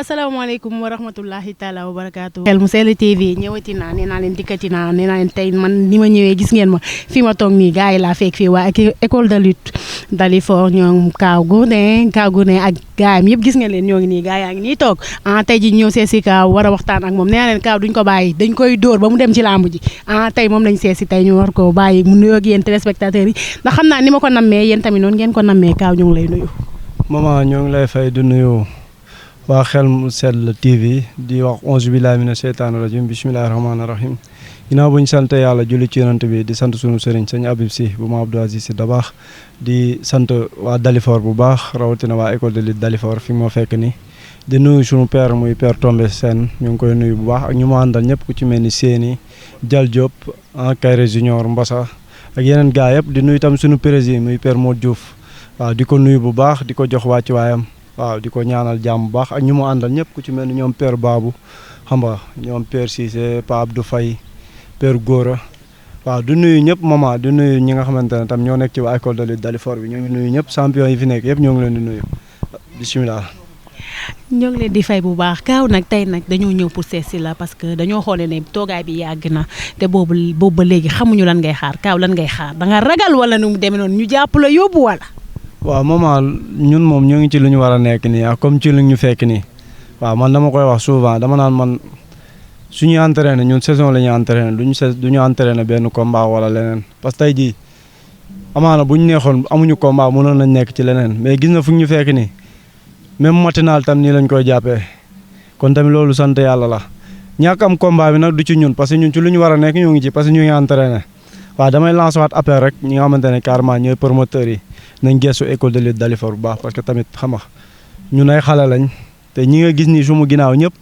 asalaamaaleykum wa rahmatullahi taala wa barakaatu. Xel mu Sell TV ñëwati naa nee naa leen dikkati naa nee naa leen tey man ni ma ñëwee gis ngeen ma fi ma toog nii gars yi laa fekk fii waa école de lutte Dalifort ñoom Kaaw Gourdin ak gaayam yëpp gis ngeen leen ñoo ngi nii gars yaa ngi nii toog tey ji ñëw seesi Kaaw war a waxtaan ak moom nee naa leen Kaaw duñ ko bàyyi dañ koy dóor ba mu dem ci làmb ji tey moom lañ seesi tey ñu war ko bàyyi mu nuyoo ak yéen téléspectateurs yi ndax xam naa ni ma ko nammee yéen tamit noonu ngeen ko nammee Kaaw ñu ngi lay nuyu. maman ñoo ngi lay fay di nuyu waa Xel mu Sell TV di wax onze billahi mina sheytaani rajim bismillahi rahmaani rahim ginnaaw bu ñu sant yàlla julli ci yonent bi di sant sunu sëriñ sëñ Abib Si bu ma Abdou Aziz Si Dabaax di sant waa Dalifort bu baax rawatina waa école de lutte Dalifort fi moo fekk ni di nuyu sunu père muy père Tombé Sène ñu ngi koy nuyu bu baax ak ñu ma àndal ñëpp ku ci mel ni Séni Dial Diop Kayre Junior Mbassa ak yeneen gaa yëpp di nuyu tam sunu président muy père Modou Diouf waaw di ko nuyu bu baax di ko jox wàcc waayam waaw di ko ñaanal jàmm bu baax ak ñu mu àndal ñëpp ku ci mel ni ñoom père Babou xam nga ñoom père Cissé Pa Abdou Faye père Gora waaw du nuyu ñëpp maman du nuyu ñi nga xamante ne tam ñoo nekk ci waa école de lutte Dalifort bi ñoo ngi nuyu ñëpp champion yi fi nekk yëpp ñoo ngi leen di nuyu bisimilah. ñoo ngi leen di fay bu baax Kaaw nag tey nag dañoo ñëw pour seet si la parce que dañoo xoolee ne toogaay bi yàgg na te boobu ba léegi xamuñu lan ngay xaar Kaaw lan ngay xaar da nga ragal wala nu mu demee noonu ñu jàpp la yóbbu wala. waaw maman ñun moom ñoo ngi ci lu ñu war a nekk nii ak comme ci lu ñu fekk nii waaw man dama koy wax souvent dama naan man suñuy entraîné ñun saison la ñuy entraîné duñu entraîné benn combat wala leneen parce que tey jii amaana bu ñu neexoon amuñu combat mënoon nañ nekk ci leneen mais gis na fu ñu fekk nii même matinal tam nii lañ koy jàppee kon tamit loolu sant yàlla la ñàkk am combat bi nag du ci ñun parce que ñun ci lu ñu war a nekk ñoo ngi ci parce que ñu ngi entraîné waaw damay lancer waat appel rek ñi nga xamante ne carrément ñooy promoteurs yi nañ gestu école de lutte Dalifort bu baax parce que tamit xam nga ñun ay xale lañ te ñi nga gis ni sumu ginnaaw ñëpp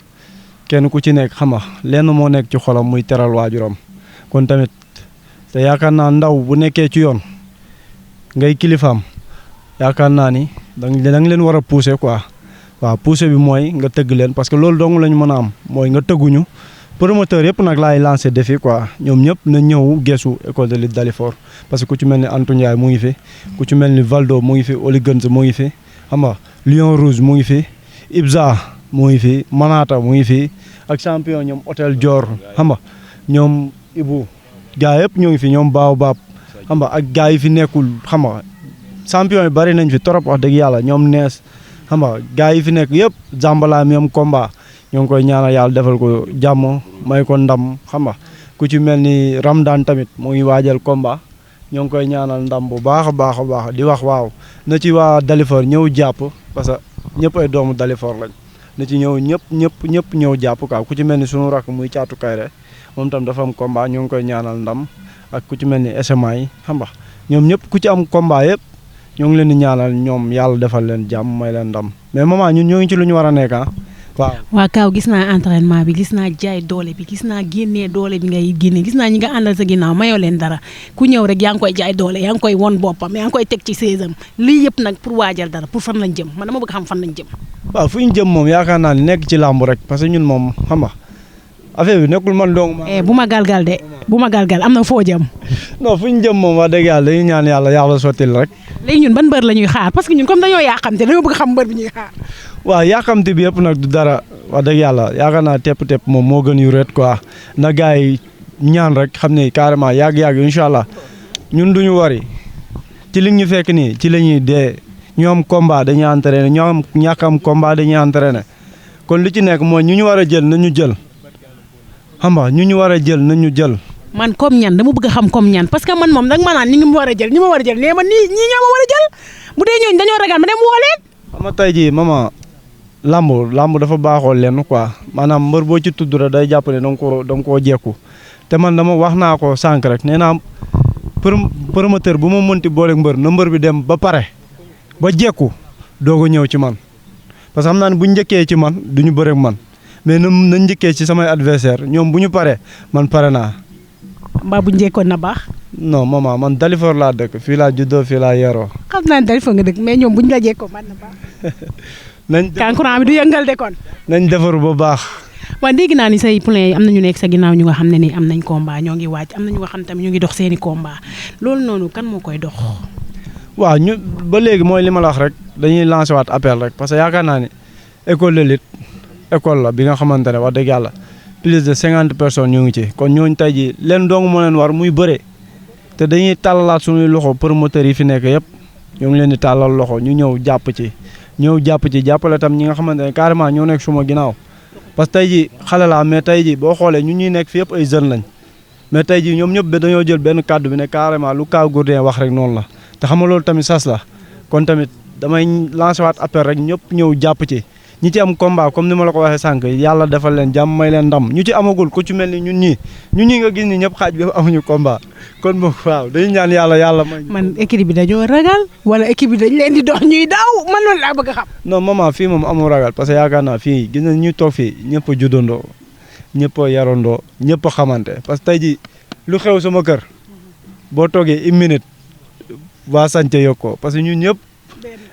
kenn ku ci nekk xam nga lenn moo nekk ci xolam muy teral waajuram kon tamit te yaakaar naa ndaw bu nekkee ci yoon ngay kilifaam yaakaar naa ni da nga leen war a pousser quoi waaw pousser bi mooy nga tëgg leen parce que loolu dong la ñu mën a am mooy nga tëgguñu promoteur yëpp nag laay lancé défi quoi ñoom ñëpp na ñëw gesu école de lutte Dalifort parce que ku ci mel ni Antou Ndiaye mu ngi fi ku ci mel ni Valdo mu ngi fi Oli Gëns mu ngi fi xam nga Lion Rouge mu ngi fi Ibza mu ngi fi Manata mu ngi fi ak champion ñoom Hôtel Dior xam nga ñoom Ibou gaa yëpp ñoo ngi fi ñoom Baobab xam nga ak gaa yi fi nekkul xam nga champion yi bari nañ fi trop wax dëgg yàlla ñoom nees xam nga gaa yi fi nekk yëpp Zambala mi am combat ñoo ngi koy ñaanal yàlla defal ko jàmm may ko ndam xam nga ku ci mel ni Ramdan tamit moo ngi waajal combat ñoo ngi koy ñaanal ndam bu baax a baax a baax di wax waaw na ci waa Dalifort ñëw jàpp parce que ñëpp ay doomu Dalifort lañ na ci ñëw ñëpp ñëw jàpp quoi ku ci mel ni sunu rakk muy Caatu Kayre moom tam dafa am combat ñoo ngi koy ñaanal ndam ak ku ci mel ni SMA yi xam nga ñoom ñëpp ku ci am combat yëpp ñoo ngi leen di ñaanal ñoom yàlla defal leen jàmm may leen ndam mais maman ñun ñoo ngi ci lu ñu war a nekk waaw Kaaw gis naa entraînement bi gis naa jaay doole bi gis naa génnee doole bi ngay génne gis naa ñi nga àndal sa ginnaaw mayoo leen dara ku ñëw rek yaa ngi koy jaay doole yaa ngi koy won boppam yaa ngi koy teg ci séesam lii yëpp nag pour waajal dara pour fan lañ jëm man dama bëgg xam fan lañ jëm. waaw fu ñu jëm moom yaakaar naa ni nekk ci làmb rek parce que ñun moom xam nga affaire bi nekkul man dong. bu ma galgal de bu ma galgal am na foo jëm. non fu ñu jëm moom wax dëgg yàlla dañuy ñaan yàlla sottil rek. léegi ñun ban mbër la ñuy xaar parce que ñun comme dañoo yàqamte dañoo bëgg xam mbër bi ñuy xaar. waaw yàqamte bi yëpp nag du dara wax dëgg yàlla yaakaar naa tepp moom moo gën yu ret quoi na gars yi ñaan rek xam ne carrément yàgg-yàgg incha allah ñun duñu wari ci li ñu fekk nii ci la ñuy dee ñoo am combat dañuy entraîné ñoo am ñàkk am combat dañuy entraîné kon li ci nekk mooy ñu war a jël nañu jël xam nga ñu war a jël nañu jël. man comme ñan dama bëgg a xam comme ñan parce que man moom nag ma naan ñi ngi war a jël ñi ma war a jël nee ma ñii ñoo ma war a jël bu dee ñooñu dañoo ragal ma dem woo leen. xam nga tey jii maman lamb dafa baaxoo leen quoi maanaam mbër boo ci tudd rek day jàpp ne da nga koo jekku te man dama wax naa ko sànq rek nee naa promoteur bu ma mënti boole mbër na mbër bi dem ba pare ba jekku doog a ñëw ci man parce que xam naa ne bu njëkkee ci man du ñu bëre ak man mais na njëkkee ci samay adversaire ñoom bu ñu paree man pare naa. mbaa bu njëkkoon na baax. non maman man Dalifort laa dëkk fii laa juddoo fii laa yaroo. xam naa ne Dalifort nga dëkk mais ñoom bu ñu la jekkoo man na baax. kankurang bi du yëngal de kon. nañ defaru ba baax. waaw dégg naa ni say poulain yi am na ñu nekk sa ginnaaw ñu nga xam ne ni am nañ combat ñoo ngi waaj am na ñu nga xam tamit ñu ngi dox seeni combat loolu noonu kan moo koy dox. waaw ñu ba léegi mooy li ma la wax rek dañuy lancer waat appel rek parce que yaakaar naa ne école de lutte école la bi nga xamante ne wax dëgg yàlla plus de 50 personnes ñu ngi ci kon ñooñu tey ji leen dong moo leen war muy bëre te dañuy tàllalaat suñuy loxo promoteurs yi fi nekk yëpp ñoo ngi leen di tàllal loxo ñu ñëw jàpp ci jàppale tam ñi nga xamante ne carrément ñoo nekk suma ginnaaw parce que tey ji xale laa mais tey ji boo xoolee ñu ñuy nekk fi yëpp ay jeunes lañ mais tey ji ñoom ñëpp dañoo jël benn kàddu bi ne carrément lu Kaw Gourdin wax rek noonu la te xam nga loolu tamit sas la kon tamit damay lancer waat appel rek ñëpp ñëw jàpp ci ñi ci am combat comme ni ma la ko waxee sànq yàlla defal leen jàmm may leen ndam ñu ci amagul ku ci mel ni ñun ñii nga gis ni ñëpp xaaj bi amuñu combat kon moom waaw dañuy ñaan yàlla may. man équipe bi dañoo ragal wala équipe bi dañ leen di dox ñuy daaw man loolu laa bëgg a xam. non maman fii moom amul ragal parce que yaakaar naa fii gis nañ ñuy toog fii ñëpp a juddandoo ñëpp a yarandoo ñëpp a xamante parce que tey ji lu xew sama kër boo toogee une minute waa sànce yokk ko parce que ñun ñëpp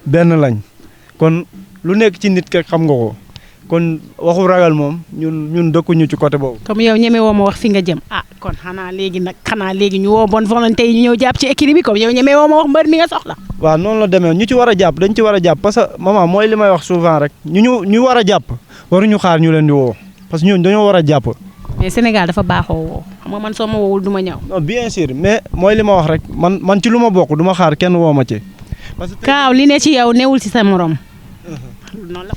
benn lañ kon lu nekk ci nit ke xam nga ko kon waxu ragal moom ñun dëkkuñu ci côté boobu. comme yow ñeme woo ma wax fi nga jëm kon xanaa léegi ñu woo bonne volonté yi ñu ñëw jàpp ci équipe bi comme yow ñeme woo ma wax mbër mi nga soxla. waaw noonu la demee ñu ci war a jàpp dañ ci war a jàpp parce que maman mooy li may wax souvent rek ñu war a jàpp waruñu xaar ñu leen di woo parce que ñun dañoo war a jàpp. mais Sénégal dafa baaxoo woo xam nga man soo ma woowul du ma ñëw. non bien sûr mais mooy li ma wax rek man ci lu ma bokk du ma xaar kenn woo ma ci. parce que Kaaw li ne ci yow newul ci sa morom.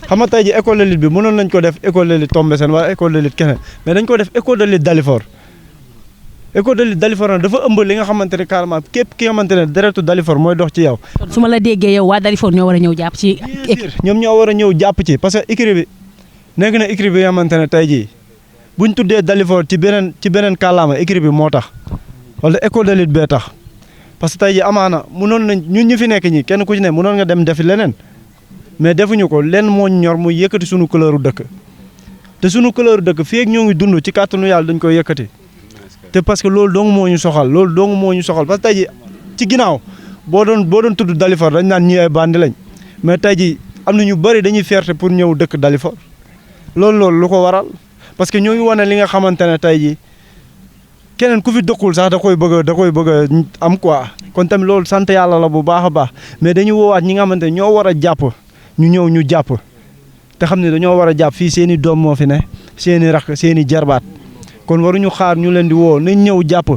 xam nga tey ji école de lutte bi mënoon nañ ko def école de lutte Tombé Sène wala école de lutte keneen mais dañ ko def école de lutte Dalifort école de lutte Dalifort nag dafa ëmb li nga xamante ne carrément képp ki nga xamante ne deretu Dalifort mooy dox ci yow. su ma la déggee yow waa Dalifort ñoo war a ñëw jàpp ci. ñoom ñoo war a ñëw jàpp ci parce que écurie bi nekk na écurie bi nga xamante ne tey jii buñ tuddee Dalifort ci beneen kàllaama écurie bi moo tax wala école de lutte bee tax parce que tey jii amaana mënoon nañ ñun ñu fi nekk ñi kenn ku ci ne mënoon nga dem defi leneen mais defuñu ko lenn moo ñu ñor muy yëkkati suñu couleur dëkk te suñu couleur dëkk fii ak ñoo ngi dund ci kàttanu yàlla dañ koy yëkkati te parce que loolu dong moo ñu soxal parce que tey ji ci ginnaaw boo doon tudd Dalifort dañ naan ñi ay bandi lañ mais tey ji am na ñu bëri dañuy fierté pour ñëw dëkk Dalifort loolu lu ko waral parce que ñoo ngi wane li nga xamante ne tey ji keneen ku fi dëkkul sax da koy bëgg a am quoi kon tamit loolu sant yàlla la bu baax a baax mais dañu woowaat ñi nga xamante ne ñoo war a jàpp ñu ñëw ñu jàpp te xam ne dañoo war a jàpp fii seen i doom moo fi ne seen i rakk seen i jarbaat kon waruñu xaar ñu leen di woo nañ ñëw jàpp.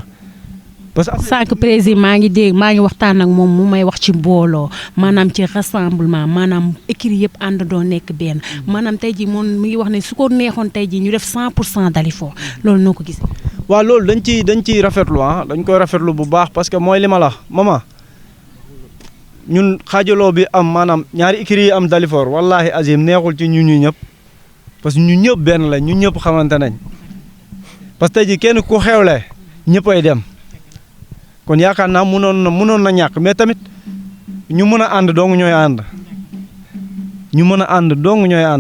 parce que sànq président maa ngi waxtaan ak moom mu may wax ci mbooloo maanaam ci rassemblement maanaam écurie yëpp ànd doo nekk benn maanaam tey jii moom mi ngi wax ne su ko neexoon tey jii ñu def 100% Dalifort loolu noo ko gis. waaw loolu dañ ciy rafetlu dañ koy rafetlu bu baax parce que mooy li ma la mama ñun xaajaloo bi am maanaam ñaari écurie yi am Dalifort wallahi azim neexul ci ñun ñu ñëpp parce que ñun ñëpp benn la ñun ñëpp xamante nañ parce que tey jii kenn ku xewle ñëppay dem kon yaakaar naa mënoon na ñàkk mais tamit ñu mën a ànd dong ñooy ànd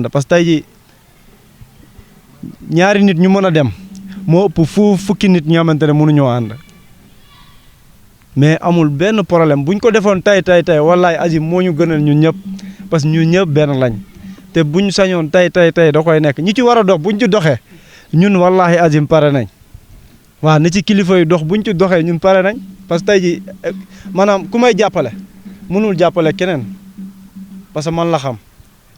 parce que tey jii ñaari nit ñu mën a dem moo ëpp fukki nit ñoo xamante ne mënuñoo ànd mais amul benn problème buñ ko defoon tey wallahi azim moo ñu gënal ñun ñëpp parce que ñun ñëpp benn lañ te buñ sañoon tey da koy nekk ñi ci war a dox buñ ci doxee ñun wallahi azim pare nañ waaw na ci kilifa yi dox buñ ci doxee ñun pare nañ parce que tey ji maanaam ku may jàppale mënul jàppale keneen parce que man la xam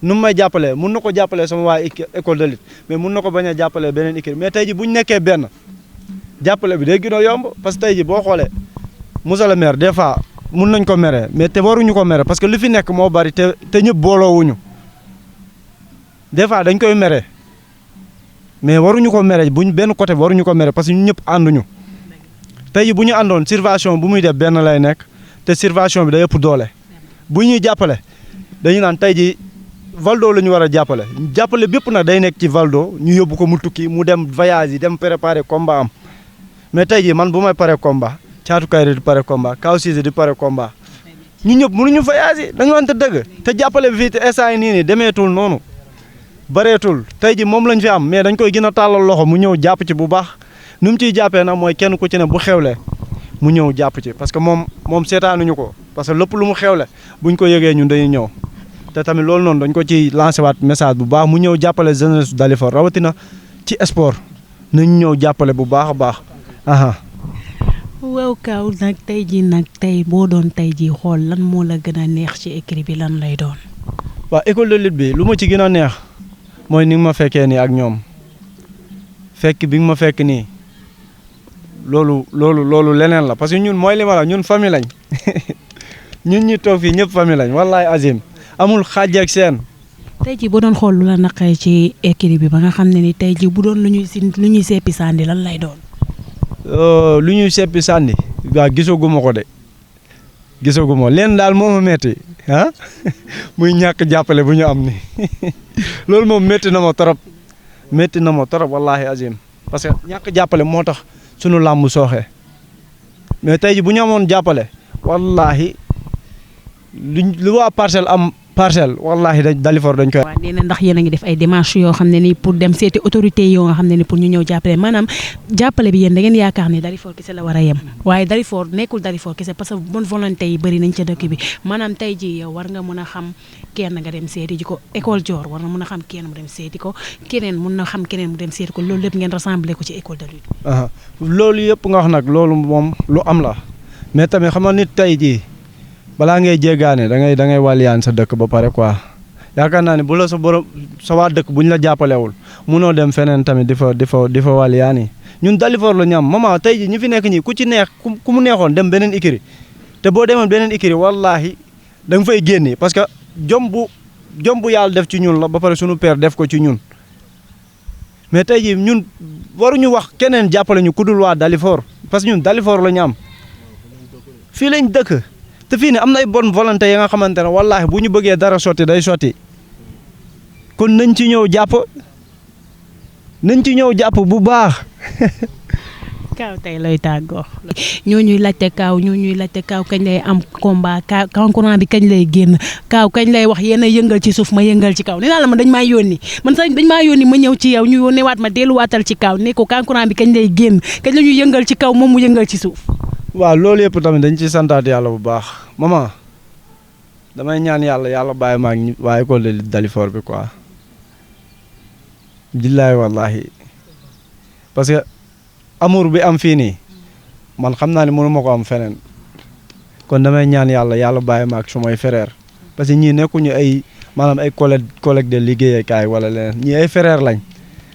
nu may jàppalee mun na ko jàppalee sama waa école de lutte mais mun na ko bañ a jàppalee beneen équipe mais tey ji buñ nekkee benn jàppale bi day gën a yomb parce que tey ji boo xoolee monsieur le maire des fois mun nañ ko mere mais te waruñu ko mere parce que li fi nekk moo bari te ñëpp booloowuñu des fois dañ koy mere mais waruñu ko mere buñ benn côté waruñu ko mere parce que ñu ñëpp ànduñu tey ji bu ñu àndoon surveillance bu muy def benn lay nekk te surveillance bi day ëpp doole bu ñuy jàppale dañu naan tey ji Valdo la ñu war a jàppale bépp nag day nekk ci Valdo ñu yóbbu ko mu tukki mu dem voyage yi dem préparer combat am mais tey ji man bu may pare combat Thiatou Kairé di pare combat Kaw Cissé di pare combat ñu ñëpp mënuñu voyage yi dañu wante dëgg te jàppale bi fii te instant yi nii demeetul noonu bareetul tey ji moom lañ fi am mais dañ koy gën a tàllal loxo mu ñëw jàpp ci bu baax nu mu ciy jàppee nag mooy kenn ku ci ne bu xewlee mu ñëw jàpp ci parce que moom seetaanuñu ko parce que lépp lu mu xewle buñ ko yëgee ñun dañuy ñëw te tamit loolu noonu dañ ko ci lancé waat message bu baax mu ñëw jàppale jeunesse Dalifort rawatina ci sport nañ ñëw jàppale bu baax a baax. waaw Kaaw nag tey boo doon tey jii xool lan moo la gën a neex ci écurie bi lan lay doon. waaw école de lutte bi lu ma ci gën a neex mooy ni nga ma fekkee nii ak ñoom fekk bi nga ma fekk nii loolu leneen la parce que ñun mooy li ma la ñun famille lañ ñun ñi toog fii ñëpp famille lañ wallahi azim amul xaaj ak seen. tey jii bu doon xool lu la naqaree ci équipe bi ba nga xam ne ni tey jii bu doon lu ñuy seppi sànni lan lay doon. lu ñuy seppi sànni waaw gisaguma ko de gisaguma leen daal moo ma métti ah muy ñàkk jàppale bu ñu am ni loolu moom métti na ma trop wallahi azim parce que ñàkk jàppale moo tax sunu làmb sooxee mais tey ji bu ñu amoon jàppale wallahi lu waa parcelle am parcelle wallahi Dalifort dañ koy. waaw nee na ndax yéen a ngi def ay démarches yoo xam ne ni pour dem seeti autorité yoo nga xam ne ni pour ñu ñëw jàppale maanaam jàppale bi yéen da ngeen yaakaar ne Dalifort kese la war a yem waaye Dalifort nekkul Dalifort kese parce que bonne volonté yi bëri nañ ca dëkk bi maanaam tey ji yow war nga mën a xam kenn nga dem seeti ji ko école Dior war nga mën a xam kenn mu dem seeti ko keneen mun na xam keneen mu dem seeti ko loolu lépp ngeen rassemblé ko ci école de lutte. loolu yëpp nga wax nag loolu moom lu am la mais tamit xam nga nit tey jii balaa ngay jéggaane da ngay waliyaan sa dëkk ba pare quoi yaakaar naa ne bu la sa waa dëkk bu ñu la jàppalewul munoo dem feneen tamit di fa waliyaan yi ñun Dalifort la ñu am maman tey ji ñu fi nekk ñi ku ci neex ku mu neexoon dem beneen ikiri te boo demoon beneen ikiri wallahi da nga fay génni parce que jom bu yàlla def ci ñun la ba pare sunu père def ko ci ñun mais tey ji ñun waruñu wax keneen jàppale ñu ku dul waa Dalifort parce que ñun Dalifort la ñu am fii lañ dëkk te fii ne am na ay bonne volonté ya nga xamante ne wallaahi bu ñu bëggee dara sotti day sotti kon nañ ci ñëw jàpp bu baax. Kaaw tey lay tàggoo. ñoo ñuy laajte Kaaw kañ lay am combat Kankourang bi kañ lay génn Kaaw kañ lay wax yéen a yëngal ci suuf ma yëngal ci kaw nee naa la man dañ maa yónni man sax dañ maa yónni ma ñëw ci yow ñu yónneewaat ma delluwaatal ci Kaaw ne ko Kankourang bi kañ lay génn kañ la ñuy yëngal ci kaw moom mu yëngal ci suuf. waaw loolu yëpp tamit dañ ci santaat yàlla bu baax maman damay ñaan yàlla bàyyi ma ak waa école de Dalifort bi quoi billahi wallahi parce que amour bi am fii nii man xam naa ne mënu ma ko am feneen kon damay ñaan yàlla bàyyi ma ak sumay frère parce que ñii nekkuñu ay maanaam ay collègue de liggéeykaay wala leneen ñii ay frère lañ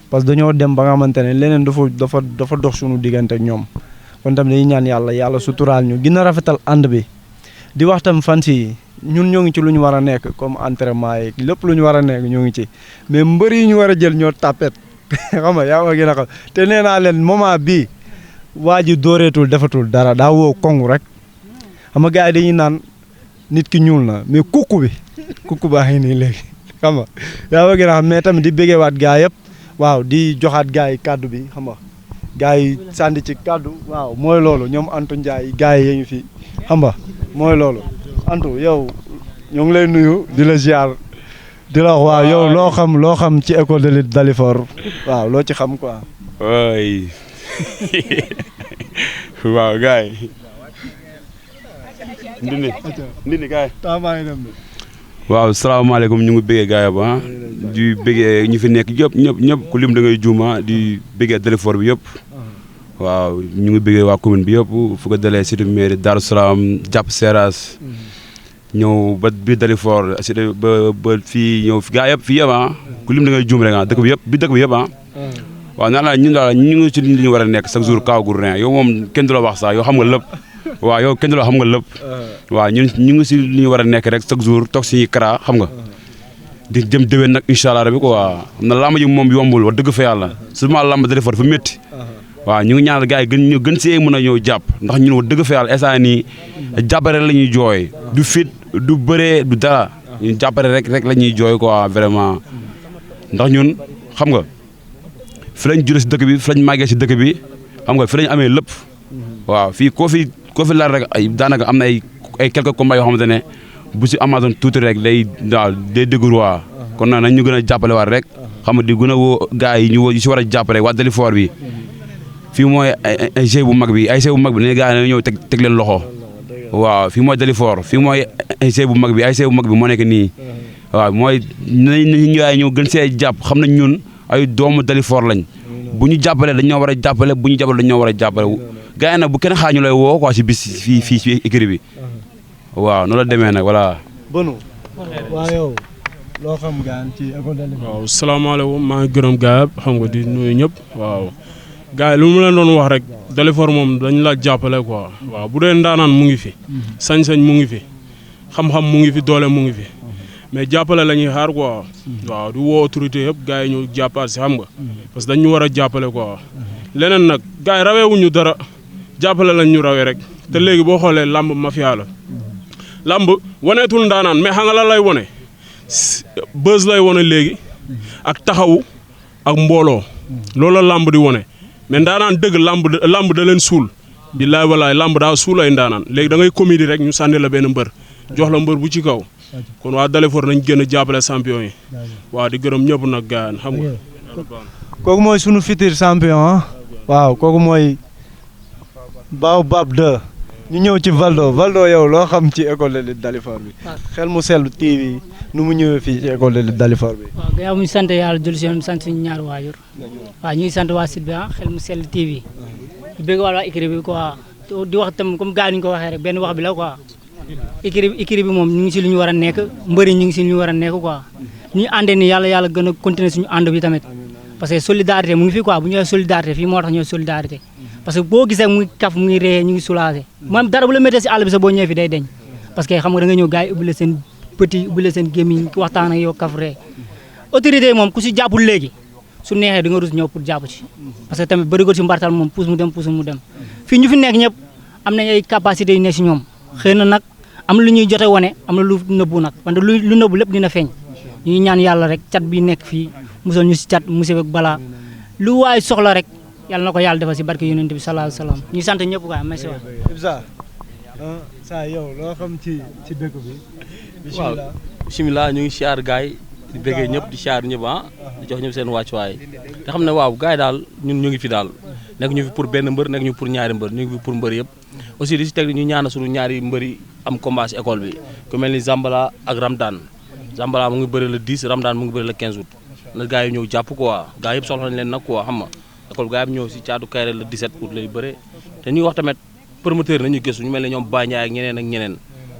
parce que dañoo dem ba nga xamante ne leneen dafa dox suñu diggante ak ñoom kon tam dañuy ñaan yàlla suturaal ñu gën a rafetal ànd bi di wax tam fan si ñun ñoo ngi ci lu ñu war a nekk comme entraînement yi lépp lu ñu war a nekk ñoo ngi ci mais mbër yi ñu war a jël ñoo tapet xam nga yaa ma gën a xam te nee naa leen moment bii waa ji dooreetul defatul dara daa woo koŋ rek xam nga gars yi dañuy naan nit ki ñuul na mais kukku baa ngi nii léegi xam nga yaa ma gën a xam mais tamit di bëggeewaat gars yëpp waaw di joxaat gars yi kàddu bi xam nga gars yi sànni ci kàddu waaw mooy loolu ñoom Antou Ndiaye gars yi ñu fi xam nga mooy loolu Antou yow ñoo ngi lay nuyu di la ziar di la wax waaw yow loo xam ci école de lutte Dalifort waaw loo ci xam quoi. ooy waaw gars yi. ndindi gars yi. waaw salaamaaleykum ñu ngi bëggee gars yi ba di bëggee ñu fi nekk ñëpp ku lim da ngay juuma di bëggee Dalifort bi yëpp. waaw ñu ngi bëggee waa commune bi yëpp fu ko dalee cité mairie Darou Salaam jàpp Seras ñëw ba biir Dalifort cité ba fii ñëw gaa yëpp fii yëpp ku lim da ngay juum rek dëkk bi yëpp waaw naan la ñun daal ñu ngi ci li ñu war a nekk chaque jour Kankourang yow moom kenn du la wax sax yow xam nga lépp waaw yow kenn du la xam nga lépp waaw ñu ngi si li ñu war a nekk rek chaque jour toog si kara xam nga di jëm déwén nag incha allah rabi quoi xam na làmb ji moom yombul wax dëgg fa yàlla seulement làmb Dalifort fa métti waaw ñu ngi ñaanal gars yi gën see mën a ñëw jàpp ndax ñun wax dëgg fa yàlla instant nii jàppare la ñuy jooy du fit du bëree du dara ñu jàppare rek la ñuy jooy quoi vraiment ndax ñun xam nga fi lañ jure si dëkk bi fi lañ màggee si dëkk bi xam nga fi lañ amee lépp waaw fii koo fi laal rek ay daanaka am na ay quelques combats yoo xamante ne bu si Amazone tuuti rek day déggur waa kon nag nañ ñu gën a jàppale waat rek xam nga di gën a woo gars yi ñu si war a jàppale waa Dalifort bi fii mooy ASC bu mag bi ASC bu mag bi ne gars yi ñëw teg leen loxo waaw fii mooy Dalifort fii mooy ASC bu mag bi moo nekk nii waaw mooy nañ ñu gën see jàpp xam nañ ñun ay doomu Dalifort lañ bu ñu jàppale dañoo war a jàppale bu ñu jàppale dañoo war a jàppale gars yi nag bu kenn xaar ñu lay woo quoi si bis fii écurie bi waaw noonu la demee nag voilà. Bonu waaw yow loo xam gaan ci école de lutte. waaw salaamaaleykum maa ngi gërëm gars yi xam nga di nuyu ñëpp waaw gars yi lu mu leen doon wax rek Dalifort moom dañ la jàppale quoi waaw bu dee ndaanaan mu ngi fi sañ-sañ mu ngi fi xam-xam mu ngi fi doole mu ngi fi mais jàppale la ñuy xaar quoi waaw di woo autorité yëpp gars yi ñu jàppaat si xam nga parce que dañ ñu war a jàppale quoi leneen nag gars yi raweewuñu dara jàppale lañ ñu rawee rek te léegi boo xoolee lamb mafia la lamb waneetul ndaanaan mais xam nga la lay wone buzz lay wone léegi ak taxawu ak mbooloo loolu la lamb di wone mais ndaanaan dëgg lamb da leen suul billaay walaay lamb daa suul ay ndaanaan léegi da ngay comédie rek ñu sànni la benn mbër jox la mbër bu ci kaw kon waa Dalifort nañ gën a jàppale champion yi waaw di gërëm ñëpp nag gaan xam nga kooku mooy sunu futur champion waaw kooku mooy Baobab 2 ñu ñëw ci Valdo yow loo xam ci école de lutte Dalifort bi Xel mu Sell TV nu mu ñëwee fii ci école de lutte Dalifort bi. waaw gannaaw bu ñu sant yàlla jël si yoon sant suñu ñaari waajur waaw ñu ngi sant waa site bi Xel mu Sell TV di bëgg waa équipe bi quoi di wax tam comme gars yi ñu ko waxee rek benn wax bi la quoi équipe bi moom ñu ngi si lu ñu war a nekk mbëri ñu ngi si lu ñu war a nekk quoi ñu àndee ni yàlla gën a continuer suñu ànd bi tamit parce que solidarité mu ngi fi quoi bu ñu nee solidarité fii moo tax ñooy solidarité parce que boo gisee mu ngi kaf mu ngi ree ñu ngi soulagé moom dara bu la méttee si àll bi sax boo ñëwee fi day deñ parce que xam nga da nga ñëw gars yi ubbi la seen petit ubbi la seen gémmiñ waxtaan ak yow kaf ree autorité yi moom ku si jàppul léegi su neexee di nga rus ñëw pour jàpp ci parce que tamit bëri ko si mbartal moom puus mu dem fii ñu fi nekk ñëpp am nañ ay capacité yu nekk si ñoom xëy na nag am lu ñuy jote wane am na lu nëbbu nag wante lu nëbbu lépp dina feeñ ñuy ñaan yàlla rek cat bi nekk fii musal ñu si cat musiba ak balaa lu waay soxla rek yàlla na ko yàlla defal si barke yonent bi sallallahu alayhi wasallam ñuy sant ñëpp quoi merci waay. saa yow loo xam ci dëkk bi. waaw bisimilah ñu ngi siyaar gaay di bëggee ñëpp di siyaar ñëpp di jox ñëpp seen wàccuwaay te xam ne waaw gaay daal ñun ñu ngi fi daal nekk ñu fi pour benn mbër nekk ñu pour ñaari mbër ñu ngi fi pour mbër yëpp aussi di si teg ñu ñaana suñu ñaari mbëri am combat si école bi ku mel ni Zambala ak Ramdan Zambala mu ngi bëri le 10 Ramdan mu ngi bëri le 15 août na gaay yi ñëw jàpp quoi gaay yëpp soxla nañ leen nag quoi xam nga école gaay yi ñëw si caatu Kayre le 17 août lay bëre te ñuy wax tamit promoteur nañu gëstu ñu mel ne ñoom Ba Ndiaye ak ñeneen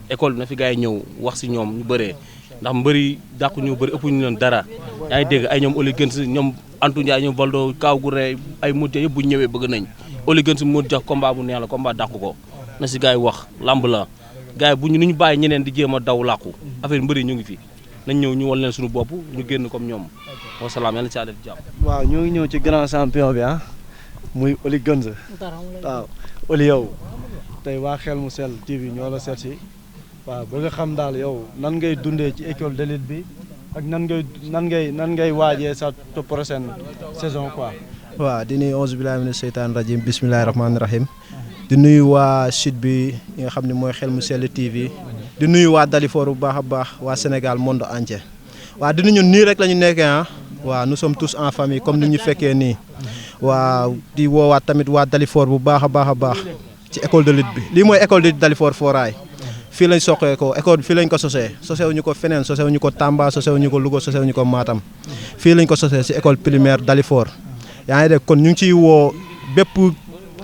école bi na fi gaay yi ñëw wax si ñoom ñu bëree ndax mbëri dàqu ñu bëri ëpp ñu leen dara yaa ngi dégg ay ñoom Oli Gëns ñoom Antou Ndiaye ñoom Valdo Kaaw gu ree ay mujj yëpp bu ñu ñëwee bëgg nañ Oli Gëns mu jox combat bu neex la combat dàqu ko na si gaay yi wax lamb la gaay yi bu ñu ñu bàyyi ñeneen di jéem a daw làqu affaire mbëri ñu ngi fi nañ ñëw ñu wal leen suñu bopp ñu génn comme ñoom wasalaam yàlla ci def jàmm. waaw ñoo ngi ñëw ci grand champion bi muy Oli Gëns waaw Oli yow tey waa Xel mu Sell TV ñoo la seet si waaw bëgg xam daal yow nan ngay dundee ci école de lutte bi ak nan ngay waajee sa prochaine saison quoi. waaw di nuyu auzu billaahi mina seytaani rajiim bismillaahi rahmaani rahiim di nuyu waa site bi nga xam ne mooy Xel mu Sell TV di nuyu waa Dalifort bu baax a baax waa Sénégal monde entier waaw di nuyu nii rek la ñu nekkee waaw nous sommes tous en famille comme ni ñu fekkee nii waaw di woowaat tamit waa Dalifort bu baax a baax ci école de lutte bi lii mooy école de lutte Dalifort Foirail fii lañ soqee ko école bi fii lañ ko sosewuñu ko feneen sosewuñu ko Tamba sosewuñu ko Louga sosewuñu ko Matam fii lañ ko sosee ci école primaire Dalifort yaa ngi dégg kon ñu ngi ciy woo bépp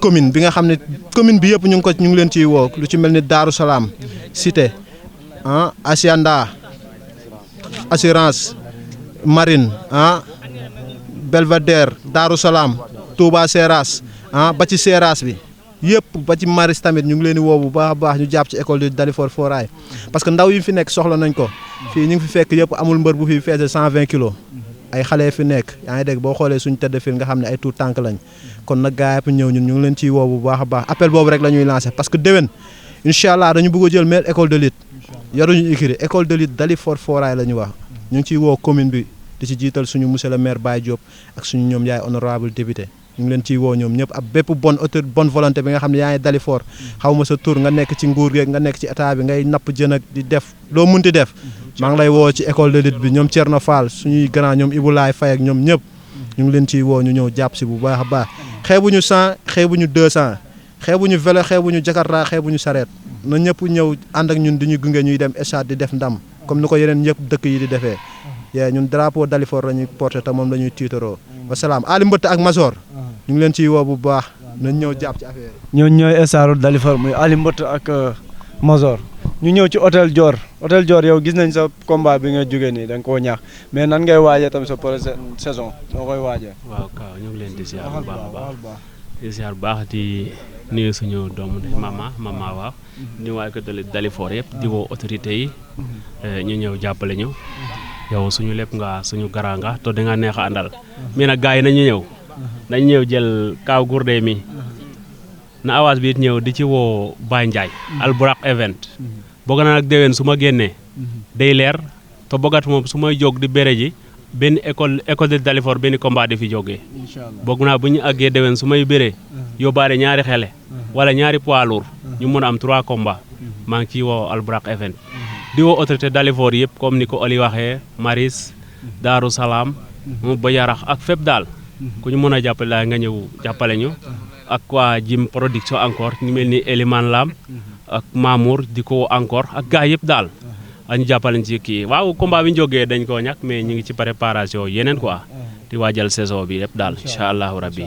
commune bi nga xam ne commune bi yëpp ñu ngi leen ciy woo lu ci mel ni Darou Salaam Cité Asianda assurance Marine Belvedere Darou Salaam Touba Seras ba ci Seras bi yëpp ba ci Maris tamit ñu ngi leen di woo bu baax a baax ñu jàpp ci école de Dalifort Foirail parce que ndaw yi fi nekk soxla nañ ko fii ñu ngi fi fekk yëpp amul mbër bu fi feese 120 kilos ay xale fi nekk yaa ngi dégg boo xoolee suñu tëdd fil nga xam ne ay tout tànk lañ kon nag gaa yëpp ñëw ñun ñu ngi leen ciy woo bu baax a baax appel boobu rek la ñuy lancé parce que déwén incha allah dañu bëgg a jël meilleure école de lutte yaruñu écurie école de lutte Dalifort Foirail la ñu wax ñu ngi ciy woo commune bi di ci jiital suñu monsieur le maire Baye Diop ak suñu ñoom yaay honorable député ñu ngi leen ciy woo ñoom ñëpp ab bépp bonne volonté bi nga xam ne yaa ngi Dalifort xaw ma sa tur nga nekk ci nguur geeg nga nekk ci état bi ngay napp jën ak di def loo munti def maa ngi lay woo ci école de lutte bi ñoom Thierno Fall suñuy grand ñoom Ibulaay Faye ak ñoom ñëpp ñu ngi leen ciy woo ñu ñëw jàpp si bu baax a baax xeebuñu 100 xeebuñu 200 xeebuñu vélo xeebuñu jakarta xeebuñu sareet na ñëpp ñëw ànd ak ñun di ñu gunge ñuy dem stade di def ndam comme ni ko yeneen ñëpp dëkk yi di defee ñun drapeau Dalifort la ñuy porté te moom la ñuy tiitaroo wasalaam Ali Mbëtt ak Masor ñu ngi leen ciy woo bu baax nañ ñëw jàpp ci affaire yi. ñooñu ñooy stade Dalifort muy Ali Mbëtt ak Masor ñu ñëw ci hôtel Dior yow gis nañ sa combat bi nga jógee nii da nga koo ñaax mais nan ngay waajee tam sa prochaine saison noo koy waajee. waaw Kaaw ñu ngi leen di ziar bu baax di ziar bu baax di nuyu suñu doomu mama waaw ñu waa ko Dalifort yëpp di woo autorité yi ñu ñëw jàppale ñu yow suñu lépp nga suñu gara nga to da nga neex a àndal mais nag gars yi nañu ñëw jël Kaaw Gourdin mi na avance bi it ñëw di ci woo Baye Ndiaye Albourakh event bëgg na nag déwén su ma génnee day leer te bëggat moom su may jóg di béré ji benn école de Dalifort benn combat di fi jógee bëgg naa bu ñu àggee déwén su may béré yóbbaale ñaari xele wala ñaari poids lourd ñu mën a am 3 combats maa ngi ciy woo Albourakh event di woo autorité Dalifort yëpp comme ni ko Oli waxee Maris Daaru Salaam ba Yarax ak fépp daal ku ñu mën a jàppale daal nga ñëw jàppale ñu ak waa Jim production encore ñu mel ni Eliman Lam ak Mamour di ko encore ak gars yëpp daal ñu jàppale ci kii waaw combat bi ñu jógee dañ koo ñàkk mais ñu ngi ci préparation yeneen quoi di waajal saison bi yëpp daal incha allahu rabbi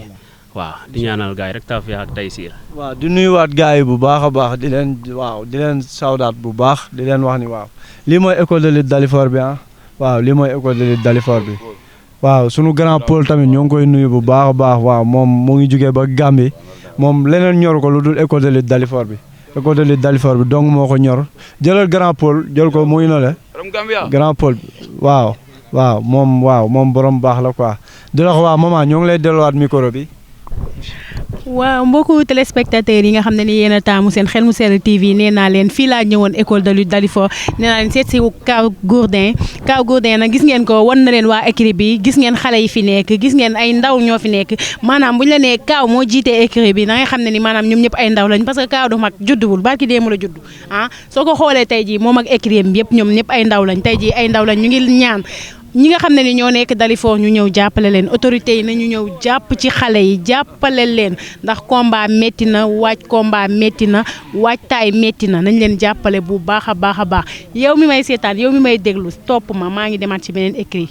waaw di ñaanal gars yi rek tawfiq ak taysiir. waaw di nuyuwaat gars yi bu baax a baax di leen sawdaat bu baax di leen wax ni waaw lii mooy école de lutte Dalifort bi waaw lii mooy école de lutte Dalifort bi. waaw sunu grand Paul tamit ñoo ngi koy nuyu bu baax a baax waaw moom mu ngi jugee ba Gambie moom leneen ñor ko lu dul école de lutte Dalifort bi école de lutte Dalifort bi donc moo ko ñor jëlal grand Paul jël ko muy no le grand Paul waaw moom borom baax la quoi di la ko waaw maman ñoo ngi lay delluwaat micro bi. waaw mbokku téléspectateurs yi nga xam ne ni yéen a taamu seen Xel mu Sell TV nee naa leen fii laa ñëwoon école de lutte Dalifort nee naa leen seet si Kaaw Gourdin nag gis ngeen ko wan na leen waa écurie bi gis ngeen xale yi fi nekk gis ngeen ay ndaw ñoo fi nekk maanaam bu ñu la nee Kaaw moo jiitee écurie bi da ngay xam ne ni maanaam ñoom ñëpp ay ndaw lañ parce que Kaaw du mag judduwul barki démb la judd soo ko xoolee tey jii moom ak écurie bi yëpp ñoom ñëpp ay ndaw lañ tey jii ay ndaw lañ ñu ngi ñaan ñi nga xam ne ni ñoo nekk Dalifort ñu ñëw jàppale leen autorités yi nañu ñëw jàpp ci xale yi jàppale leen ndax combat métti na combat métti na waajtaay métti na nañ leen jàppale bu baax a baax yow mi may seetaan yow mi may déglu topp ma maa ngi demaat ci beneen écrit